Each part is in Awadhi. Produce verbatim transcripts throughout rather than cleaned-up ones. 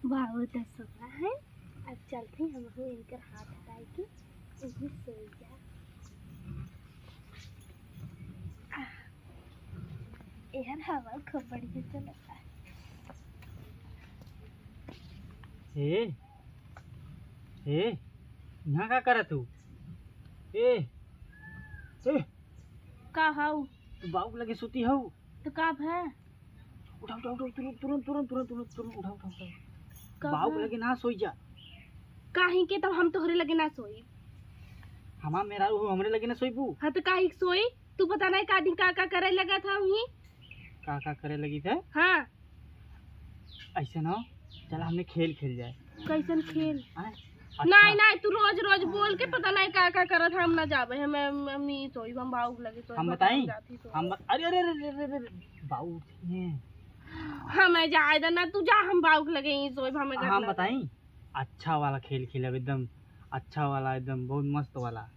बाबू तो सोवा है, अब चलते हैं हम इनकर हाथ हटाए के, इन्हीं सोई जा। आह, एहर हवा खूब बढ़िया चलता। ए, ए, यहाँ का करत हू? ए, ए, का हऊ? तू बाबू के लगे सूती हऊ? तो का भा? उठा, उठा, उठा, तुरंत, तुरंत, तुरंत, तुरंत, तुरंत, तुरंत, उठा, उठा, उठा। का बाबू के भा? लगे ना सोई जा। काहे के तब हम तोहरे लगे ना सोई? हमार मेहरारू हो, हमरे लगे ना सोईबू? हाँ, तो काहे के सोई? तू पता नहीं का दिन का, का करे लगा था वहीं। का, का करे लगी थे? हाँ। ऐसे ना, चला हमने खेल खेल जाए। कैसन खेल? आय? अच्छा। नहीं, नहीं, तू रोज, रोज बोल के पता नहीं का, का करत, हम ना जाबे, हमें, हम नहीं सोई, हम बाबू के लगे सोई, हम बताई? जाती सोई। हम ब-, अरे, अरे, अरे, बाबू उठी हैं। हमें जाए दे ना, तू जा, हम बाबू के लगे ही सोई, हमें घर हम ना बताई? अच्छा वाला खेल खेलब, एकदम अच्छा वाला, एकदम बहुत मस्त वाला।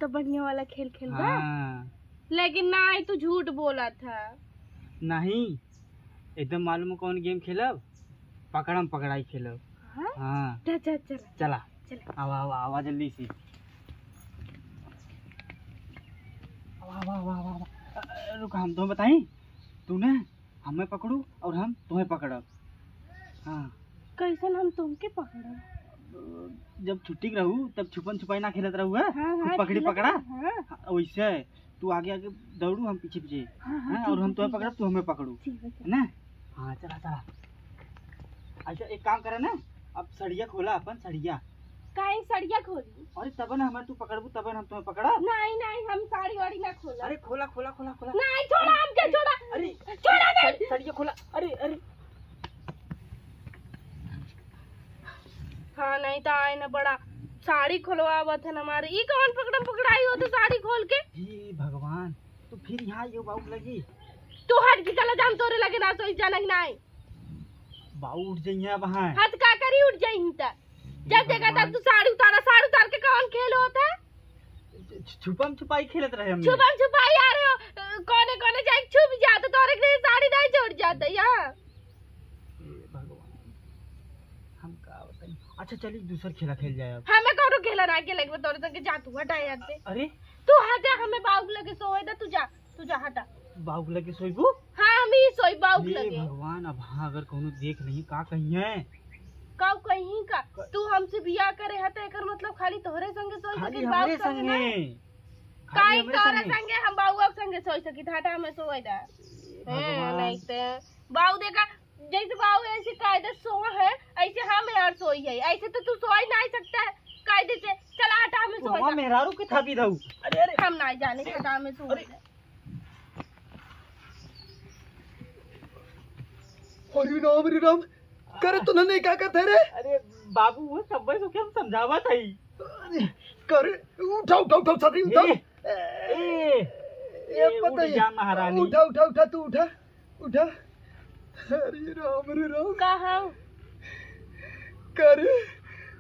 तो बढ़िया वाला खेल खेलबा? हाँ। लेकिन नहीं, तू झूठ बोला था। नहीं, एकदम मालूम है कौन गेम खेलब? पकड़म पकड़ाई खेलब। हाँ? हाँ। चल, चल, चल। चला। चला। आवा, आवा, आवा जल्दी से। आवा, आवा, आवा, आवा, आवा। अ, अ, रुक, हम तुम्हें बताई, तू ना हमें पकड़ू और हम तुम्हें पकड़ब। हाँ। कैसन हम तुमके पकड़ब? जब छुट्टी के रहू, तब छुपन छुपाई ना खेलत रहू, है? हाँ, हाँ, पकड़ी खेलत पकड़ा? रहू, हाँ। हाँ, वैसे तू आगे आगे दौड़ू, हम पीछे पीछे। हाँ, हाँ, हाँ, ठीक और हम है, तुम्हें ठीक है। पकड़ब, तू हमें पकड़ू। ठीक है, ठीक है। ना? हाँ, चला, चला। अच्छा, एक काम करा ना, अब सड़िया खोला अपन, सड़िया। काहे सड़िया खोली? अरे, तब ना हमें तू पकड़बू, तब ना हम तुम्हें पकड़ब। नहीं, नहीं, हम साड़ी वाड़ी ना खोला। अरे, खोला, खोला, खोला, खोला। नहीं, छोड़ा हमके, छोड़ा। अरे, छोड़ा नहीं। सड़-, सड़िया खोला। अरे, अरे। हाँ, नहीं तो आए ना बड़ा साड़ी खोलवावत है ना हमारे। ई कौन पकड़म पकड़ाई होत है साड़ी खोल के? हे भगवान, तू फिर यहाँ यो बाबू लगी। तू हट के चला जा, हम तोरे लगे ना सोई, जाना कि नहीं? बाबू उठ जाइए अब, हाँ। हाँ, तो का करी, उठ जाइए त। जब हे देखा था भगवान। तू साड़ी उतारा, साड़ी उतार के कौन खेल होता है? छु-, छुपम छुपाई खेलत रहे हमने। छुपम छुपाई आ रहे हो, कोने कोने जाए छुप जाते, तोरे के लिए साड़ी नहीं छोड़ जाते यहाँ। हे भगवान, हम का बताई। अच्छा, चली दूसर खेला खेल जाए अब। हमें कौनो खेला ना खेले के बा, तोरे संगे जा, तू हटा यहाँ से। अरे, तू हटा, हमें बाबू लगे सोए दे, तू जा। तू जा, हटा। बाबू के लगे सोइबू? हाँ, हम ही सोई बाबू के हे लगे। भगवान, अब हाँ, अगर कौनो देख नहीं, का कहिए? का कहीं का? क- तू हमसे बियाह करे है, तो एकर मतलब खाली तोहरे संगे सोई खाली सकित, बाबू हमरे संगे संगे। नहीं? खाली काई हमरे तोहरे संगे? संगे, हम बाबू के संगे सोई सकित, हटा, हमें सोए दा। हे हैं, भगवान। नहीं ते बाबू देखा, जैसे बाबू ऐसे कायदे सोवा है, ऐसे हम यार सोई है। ऐसे तो तू सोई नहीं सकता है कायदे से। चला हटा, हमें तू सोए हमार दा। मेहरारू के थापी दऊ। अरे, अरे। हम नहीं जाने, हटा, हमें सोए अरे। दा। हरि राम, हरि राम। करे तो नहीं, का कहते रे? अरे बाबू, वो सब भाई तो क्या हम समझावा था ही। अरे, करे, उठा, उठा, उठा, छतरी उठा। ए, ए, ए, ए, पता उठ ही। जा महारानी। उठा, उठा, उठा, तू उठा, उठा। अरे राम, अरे राम। का हऊ? करे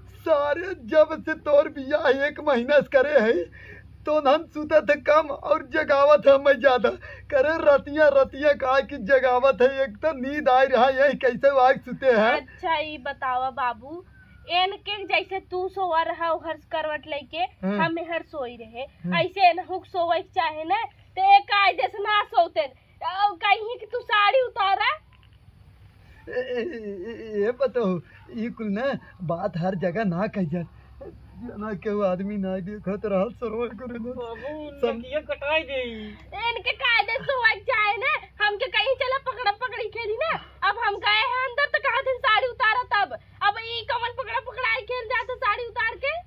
सारे, जब से तोर बियाह एक महीना से करे है, तो हम सुतत है कम और जगावत है हमें ज्यादा। करे रतिया, रतिया का कि जगावत है, एक तो नींद आइ रहा है, यही कैसे आग सुते हैं। अच्छा, ई बतावा बाबू, एन के जैसे तू सोवा रहा हर करवट लेके, हाँ। हम हर सोई रहे, हाँ। ऐसे एनहुक सोवे के चाहे ना, तो एक कायदे से ना सोते। अउ कहीं कि तू साड़ी उतारा। ए, ए, ए, ए, ए, पतोहू, ई कुल ना बात हर जगह ना कह जा। जना केहू आदमी ना देखत रहल, सरवन करे ना। बाबू, सम- नकिया कटाई देई। इनके कायदे सोए चाहे ना, हमके कहीं चला पकड़ा पकड़ी खेली ना। अब हम गए हैं अंदर तो कहा दिन साड़ी उतारा तब। अब ई कवन पकड़ा पकड़ाई खेल जात साड़ी उतार के?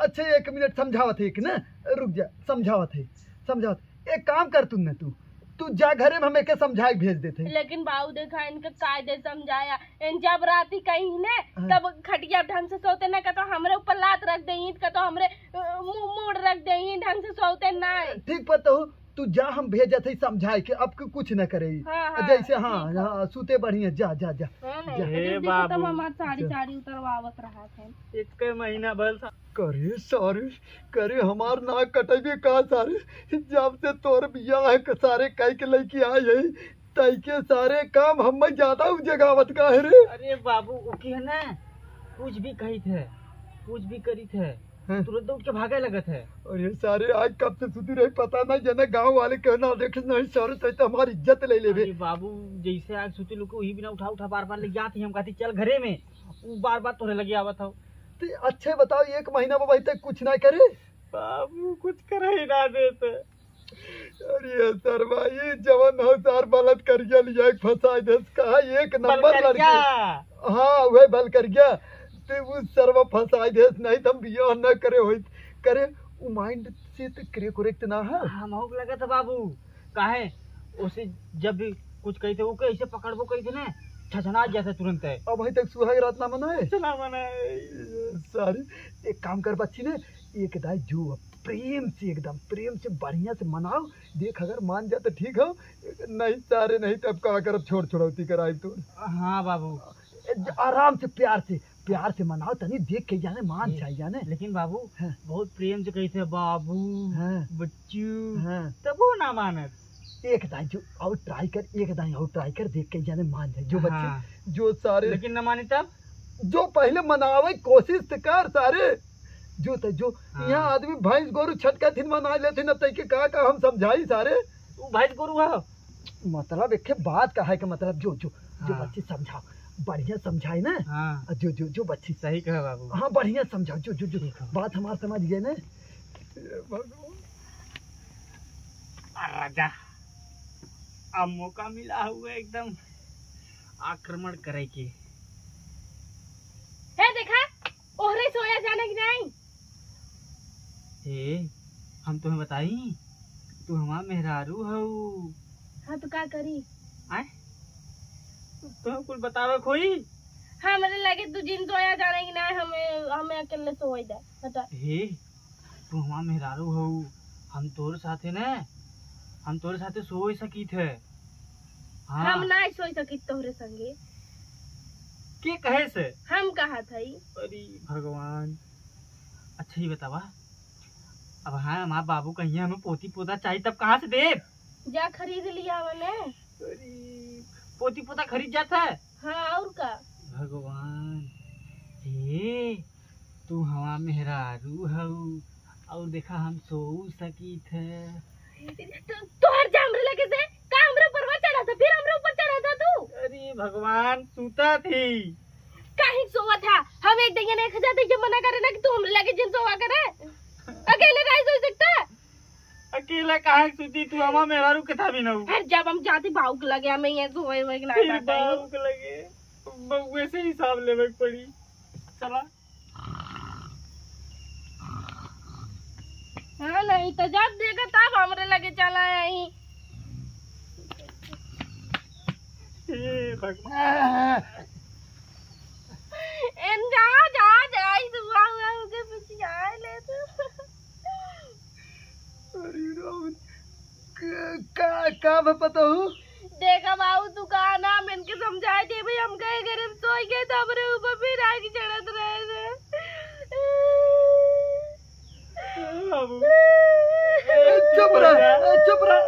अच्छा, एक मिनट समझावत है कि ना, रुक जा, समझावत है, समझावत। एक काम कर तू न, तू, तू जा घरे में, हम एके समझाई भेज देते हैं। लेकिन बाबू देखा, इनके कायदे समझाया, इन जब राती कहीं ने, हाँ। तब खटिया ढंग से सोते ना, कहतो हमरे ऊपर लात रख देही, कहतो हमरे, अ, मुंह मोड़ रख देही, ढंग से सोते ना। ठीक पतोहू, तू जा, हम भेजत है समझाई के, अब के कुछ न करे। हाँ, हाँ, जैसे, हाँ, ठीक है। हाँ, सूते बढ़िया, जा, जा, जा, हाँ, नहीं, जा। तो हे जब देखो तब बाबू। हमार साड़ी, जा। साड़ी उतरवावत रहा थे। एक महीना भर सा- करे सारे, करे हमार नाक कटेबे का सारे, जब से तोर बियाह है क-, सारे कह के लइके आए है, तई के सारे काम हम्मे ज्यादा उजगावत का है रे? अरे बाबू, वो की है ना, कुछ भी कहित है, कुछ भी करित है, हाँ। तुरंत उठ के भागे लगत है। अरे सारे, आज कब से सुती रही पता नहीं, जना गाँव वाले कहना देखे नहीं सारे, तई तो हमारी इज्जत ले लेबे। अरे बाबू, जैसे आज सुती लोग को वही बिना उठा उठा बार बार ले जाती, हम कहती चल घरे में, वो बार बार तोरे लगे आवत हो। ते अच्छे बताओ, एक महीना में भाई तक कुछ ना करे? बाबू, कुछ करे ही ना देते। अरे सरवा, ई जवन हो सार बलत करिया लिया एक फंसाई देस, कहा एक नंबर लड़की। हाँ, वह बल करिया। ते उ सरवा फंसाई देस, नहीं तो हम बियाह न करे होइत। करे, उ माइंड से तो करे करेक्ट ना है। हम होक लगत है बाबू, काहे? उसे जब भी कुछ कही थे, ओके ऐसे पकड़बो कही थे ना, छछना जाते तुरंत है। अब भाई तक सुहाग रात ना मनाए? चला मनाए। सारी, एक काम कर बच्ची ने, एक दाई जो प्रेम से, एकदम प्रेम से बढ़िया से मनाओ, देख अगर मान जा तो ठीक हो, नहीं सारे नहीं तब का करब, छोड़ छोड़ौती कराई तो। हाँ बाबू। आराम से, प्यार से, प्यार से मनाओ, तनी देख के जाने मान ए, जाए जाने। लेकिन बाबू, हाँ। बहुत प्रेम से कही थे बाबू, हाँ। बच्चू, हाँ। तब वो ना मानत। एक दाई जो और ट्राई कर, एक दाई और ट्राई कर, देख के जाने मान जाए। जो बच्चे, हाँ। जो सारे लेकिन न मानी तब? जो पहले मनावे कोशिश त कर सारे। जो त जो हाँ। यहाँ आदमी भैंस गोरू छटका थिन मना लेथिन, अब तैके का का हम समझाई सारे? तू भैंस गोरू है? मतलब एक बात कहे के मतलब जो, जो, जो हाँ। बच्ची समझाओ, बढ़िया समझाई ना। हाँ। जो, जो, जो बच्ची। सही कहे बाबू। हाँ, बढ़िया समझाओ, जो, जो, जो। ठीक है। बात हमार समझ गए ना। ए भगवान। आ राजा, अब मौका मिला हुआ एकदम आक्रमण करे के। हे देखा, ओहरे सोया जाने की नहीं। ए, हम तुम्हें बताई, तू हमार मेहरारू हऊ। हाँ, तो का करी? आय? तो कुल बतावे खोई? हमरे लगे तू जिन सोया जाने की नहीं, हमें, हमें अकेले सोए दे। बता। हे, तू हमार मेहरारू हऊ, हम तोरे साथे न, हम तोरे साथे सोए सकीत है। हाँ। हम ना सोए सकीत तोहरे संगे। के कहे से? हम कहा थई। अरे भगवान। अच्छा, ये बतावा, अब हाँ, हमार बाबू कहिए हमें पोती पोता चाहिए, तब कहाँ से देब? जा खरीद लिया मने। अरे, पोती पोता खरीद जात है? हाँ, और का? भगवान, हे, तू हमार मेहरारू हऊ, और देखा हम सो सकीत है। तो, तोहर जा हमरे लगे से, का हमरे ऊपर चढ़ा था, फिर हमरे ऊपर चढ़ा था तू? अरे भगवान, सूता थी। काहे सोवा था? हम एक दिन एक हजार दे के मना करे ना कि तू हमरे लगे जिन सोवा करे। अकेले नहीं सो सकता। अकेला काहे सूती तू? हमार मेहरारू के था भी ना। हर जब हम जाती बाऊ के लगे, हमें ये सोए हुए के ना फिर बाऊ के लगे, बउए से हिसाब लेवे के पड़ी। चला। हाँ, नहीं तो जब देखा तब हमरे लगे चला आई। हे भगवान। एन जा, जा, जा, ई सुबह हुआ होके पीछे आए ले तो। अरे राम, का, का, का बा पता हो? देखा बाबू, तू कहा ना, हम इनके समझाए दे भाई, हम गए घर में सोई गए तो हमरे ऊपर फिर आके चढ़त रहे थे। बाबू। ए, चुप रह, ए, चुप रह।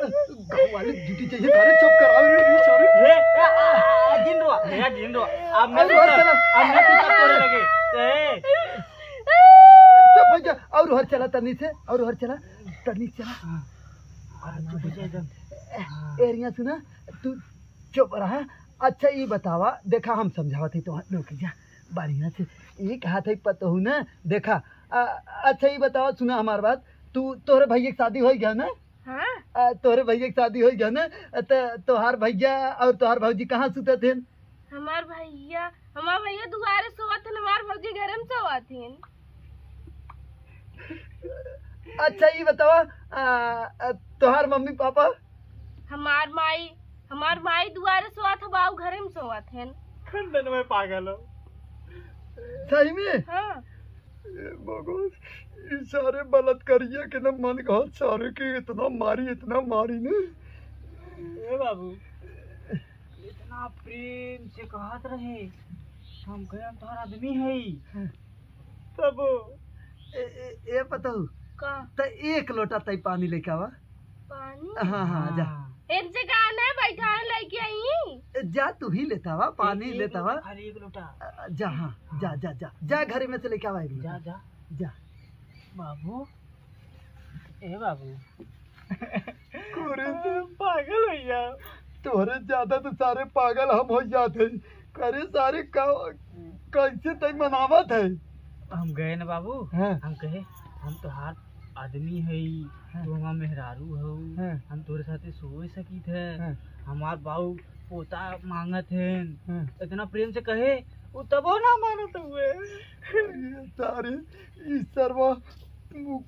गाँव वाले ड्यूटी चाहिए, सारे चुप कराओ रे, रे, सारे। हे, आ, आ, आ, जिन रहा, हे, जिन रहा। अब मैं अरे, सुता, चला। अब मैं सुता तोरे लगे। ए। चुप हो जा, और हर चला तनी से, और हर चला, तनी चला। हाँ। हाँ, चुप हो जा एकदम। हाँ। ए, रिया सुना, तू चुप रहा। अच्छा, ई बतावा, देखा हम समझावत हई तो रुक जा, बढ़िया से। ई कहा था पतहू ना, देखा, आ, अच्छा, ई बतावा, सुना हमार बात, तू, तोहरे भैया के शादी हो गया ना? हाँ। आ, तोहरे भैया के शादी हो गया ना? त तोहार भैया और तोहार भौजी कहाँ सुतत हैं? हमार भैया, हमार भैया दुआरे सोवत हन, हमार भौजी घरे में सोवत हन। अच्छा, ई बतावा, आ, आ, तोहार मम्मी पापा? हमार माई, हमार माई दुआरे सोवत ह, बाऊ घरे में सोवत हन। खंडन में पागल हो। सही में? हाँ। ए भगवान, ई सारे बलात्कारिया के ना मन कहत, सारे के इतना मारी, इतना मारी ने। ए बाबू, इतना प्रेम से कहत रहे, हम कहे हम तोहर आदमी हई। हाँ। तब ए, ए, ए पतहू, का? त एक लोटा तई पानी लेके आवा। पानी? हाँ, हाँ, जा। हाँ। इनसे कहा ना, बैठा है लइके जा, तू ही लेता आवा, पानी एक, एक लेता आवा। लोटा, खाली एक लोटा। अ, जा, हाँ, हाँ। जा, जा, जा, जा, घर में से लेके आवा एक लोटा। जा, जा। जा। बाबू, ए बाबू। अरे तू पागल हो गया। तोहरे ज्यादा तो सारे पागल हम हो जात है। अरे सारे का, कैसे तक मनावत है? हम गए न बाबू, हाँ। हम कहे, "हम तोहार आदमी हई, हाँ। तू हमार मेहरारू हऊ, हाँ। हम तोरे साथे सोए सकीत है, हाँ। हमार बाऊ पोता मांगत हैं।" हाँ। इतना प्रेम से कहे, वो तबो ना मानत हुए। अरे सारे, ई सरवा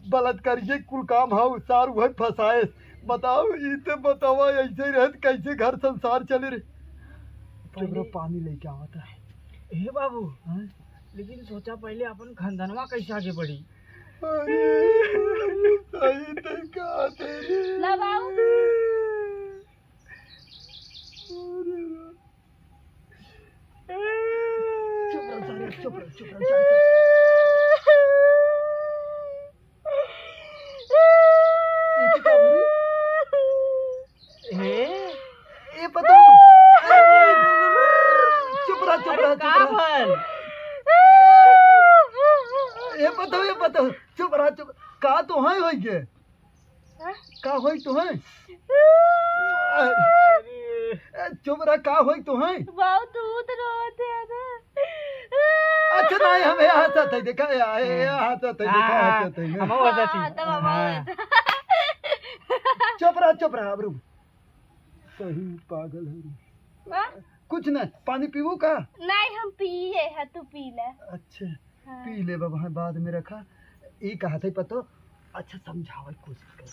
बलात्कारी के कुल काम हऊ, सार वही फंसाए। बताओ, ई तो बतावा, ऐसे ही रहत कैसे घर संसार चले रे? चुप रहो, पहले पानी लेके आवत है। हे बाबू, हाँ? लेकिन सोचा पहले अपन खानदानवा कैसे आगे बढ़ी। अरे, सही तो कहा तेरी। ला बाबू। अरे, चुप रहो सारे, चुप रहो, चुप रहो, चुप, चुप। ई की का भरी? हे? ए पतो। चुप रहा, चुप अरे रहा, चुप का रहा। भल? ए पतो, ए पतो, चुप रहा, चुप। का तो है होई के? हाँ? का होई तो है? अरे। ए, चुप रहा, का होई तो है? बहुत दूध रोत है ना। अच्छा, नहीं, हम यहाँ हंसत है, देखा, यहाँ, यहाँ हंसत है, देखा, हाँ, हंसत है, हम हाँ। हंसत ही। हाँ, तब हम हाँ। हंसत। चुप रहा, चुप रहा, अब रुक। सही पागल है रे। हाँ? कुछ नहीं, पानी पीबू का? नहीं, हम पिए है, तू पी ले। अच्छा, हाँ। पी ले बाबा, हाँ, बाद में रखा। ई कहा था पतो, अच्छा समझावे की कोशिश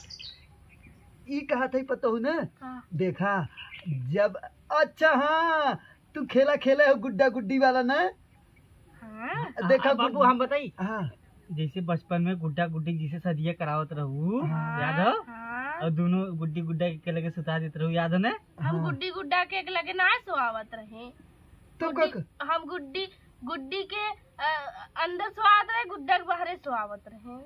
कर। ई कहा था पतो ना, हाँ। देखा, जब, अच्छा हाँ, तू खेला खेले हो गुड्डा गुड्डी वाला ना? हाँ। देखा आ, बाबू, गुड-, हम बताई? हाँ। जैसे बचपन में गुड्डा गुड्डी जिसे सदिया करावत रहू, हाँ, याद हो? हाँ। और दोनों गुड्डी गुड्डा के लगे सुता देत रहू, याद हो ना? हम हाँ। गुड्डी गुड्डा के एक लगे ना सोआवत रहे। तो गुड्डी, का क- हम गुड्डी, गुड्डी के, अ, अंदर सोआवत रहे, गुड्डा के बाहरे सोआवत रहे।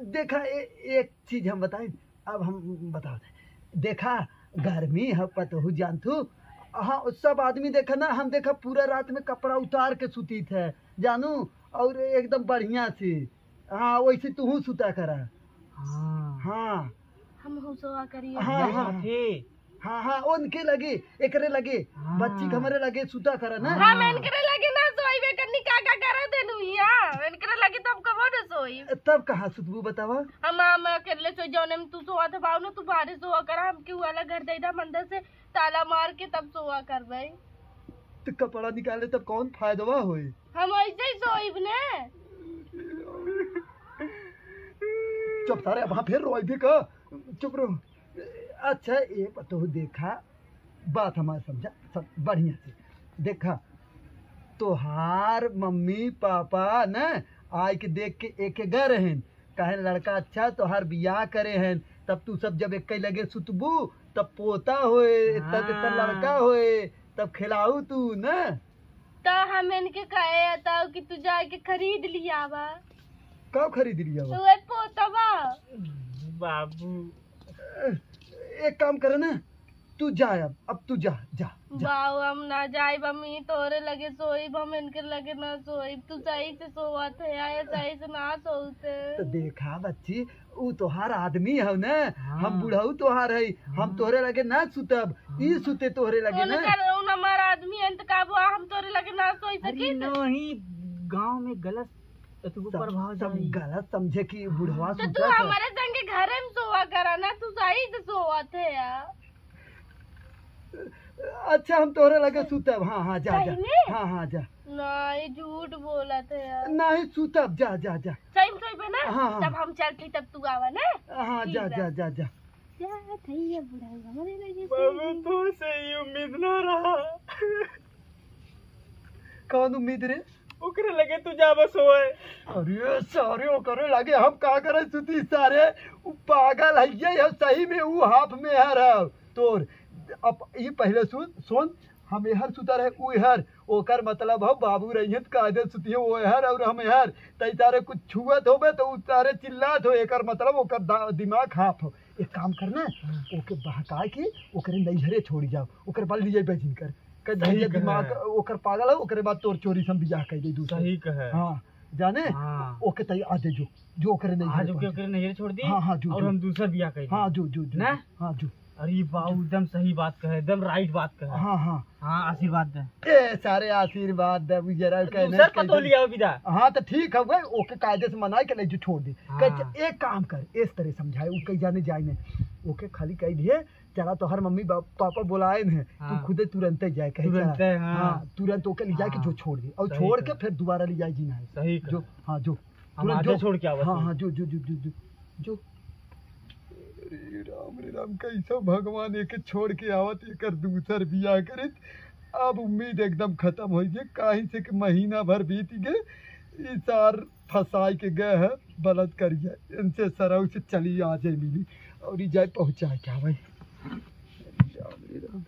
देखा, ए-, एक चीज हम बताई, अब हम बताओ, देखा, गर्मी है, पतोहू जानथू, हाँ, सब आदमी देखा ना, हम देखा पूरा रात में कपड़ा उतार के सुतीत है, जानू, और एकदम बढ़िया से, हाँ, वैसे तूहू सुता करा। हाँ। हाँ। हम हो सोआ करिए। हाँ, मेरे हाँ। साथे। हाँ, हाँ, उनके लगे, एकरे लगे, हाँ। बच्ची के हमरे लगे सुता करा ना। हम हाँ। इनकरे लगे ना सोइबे करनी, का, का करा देनु यहाँ, इनकरे लगे तब कबो न सोई। तब कहाँ सुतबू बतावा? हम, हम अकेले सोई, जौने में तू सोआ था बाऊ ना, तू बाहरे सोआ करा, हम क्यों वाला घर दे दा मंदिर से ताला मार के तब सोआ करबे। तो कपड़ा निकाले तब कौन फायदवा होई? हम ऐसे ही सोइब ने। चुप सारे, अब हाँ फिर रोइबे का? चुप रहो। अच्छा, ये तो देखा, बात हमार समझा, सब बढ़िया से। देखा, तोहार मम्मी पापा न आइके देख के एक घर हैं, कहे लड़का अच्छा, तोहार बियाह करे हैं, तब तू सब जब एक लगे सुतबू, तब पोता होए, तब, तब हाँ। लड़का होए, तब खिलाऊ तू न। तो हम इनके कहे ताऊ कि तू जाके खरीद लिया बा। का खरीद लिया बा? तू एक पोतवा। बाबू। एक काम करे ना, तू जा अब, अब तू जा, जा, जा। बाऊ, हम ना जाइब, हम ही तोरे लगे सोइब, हम इनके लगे ना सोइब। तू सही से सोवत है, आए सही से ना सोवते। तो देखा बच्ची, ऊ तोहार आदमी हव ना, हाँ। हम बुढ़ऊ तोहार है, हम हाँ। तोहरे लगे ना सुतब, ई हाँ। सुते तोहरे लगे ना। उनकर, उन हमार आदमी है, तो का बुआ हम तोहरे लगे ना सोई अरे सकी? नहीं, गाँव में गलत तो तू सब, प्रभाव सब जाई। गलत समझे कि बुढ़वा हाँ। तो सुता तू था। हमारे संगे घरे में सोवा करा ना, तू सही से सोवत है यार। अच्छा, हम तोहरे लगे सुतब। हाँ, हाँ, जा, जा। सही में? हाँ, हाँ, जा। नहीं, झूठ बोलत है यार। नहीं, सुतब, जा, जा, जा। सही में सोइबे ना? हाँ, हाँ। तब हम चलते, तब तू आवा ना? हाँ, ठीक जा, बा। जा, जा, जा। जा, थैया बुढ़ऊ, हमरे लगे बाबू, सोइबे। तोसे ई उम्मीद ना रहा। कौन उम्मीद रे? ओकरे लगे तू जाबा सोए। अरे सारे, ओकरे लगे हम का करे सुती सारे? उ पागल है, ये है सही में, उ हाफ में हर है तोर। अब ई पहले सुन, सुन, हम एहर सुता रहे, उ एहर, ओकर मतलब है बाबू रही है, कायदे सुती है, वो एहर और हम एहर। तई सारे कुछ छुअत होबे तो उ सारे चिल्लात हो, एकर मतलब ओकर दा-, दिमाग हाफ हो। एक काम करना, हाँ। ओके बहकाए के ओकरे नैहरे छोड़ी जाओ, ओकर बाद लिए बैजिन कर। कह सही भैया कहे। दिमाग ओकर पागल है, ओकरे बाद तोर चोरी से हम बियाह कर दे दूसरा। सही कहे। हाँ, जाने? हाँ। ओके तई आज जो, जो ओकरे नहीं आज है ओके, पास। ओकरे नैहर छोड़ दी हाँ, हाँ, जो, और जो। हम दूसरा बियाह कर दी। हाँ, जो, जो, जो, ना? जो। हाँ, जो। अरे बाबू, एकदम सही बात कहे, एकदम right बात कहे। हाँ, हाँ। हाँ, आशीर्वाद दे। ए, सारे आशीर्वाद दे, बुझरा कहने दूसर कह पतो दे। लिया विदा। हाँ, तो ठीक है, वह ओके कायदे से मनाई के ले जो छोड़ दे। हाँ। कह, एक काम कर, इस तरह समझाए, उ कहीं जाने जाए नहीं। ओके खाली कह दिए, चला तोहर मम्मी बा-, पापा बोलाए न, तू हाँ। खुदे तुरंते जाए, कहे तुरंते, चला। हाँ। हाँ, तुरंत ओके ले जाए के हाँ। जो छोड़ दे, और सही छोड़ के कहा। फिर दोबारा ले जाए जी ना है। सही जो, कहा। हाँ, जो, हम तुरंत आजे जो। छोड़ के आवत हाँ, हई। हाँ, जो, जो, जो, जो, जो, जो। अरे राम, रे राम, कैसो भगवान एके छोड़ के आवत, एकर दूसर बियाह करित। अब उम्मीद एकदम खत्म होइ गई, काहे से कि महीना भर बीत गए, ई सार फंसाई के गए है बलात्कारिया। इनसे सरऊ से चली आ जाए मिली और ई जाए पहुँचा के आवे। राम रे राम।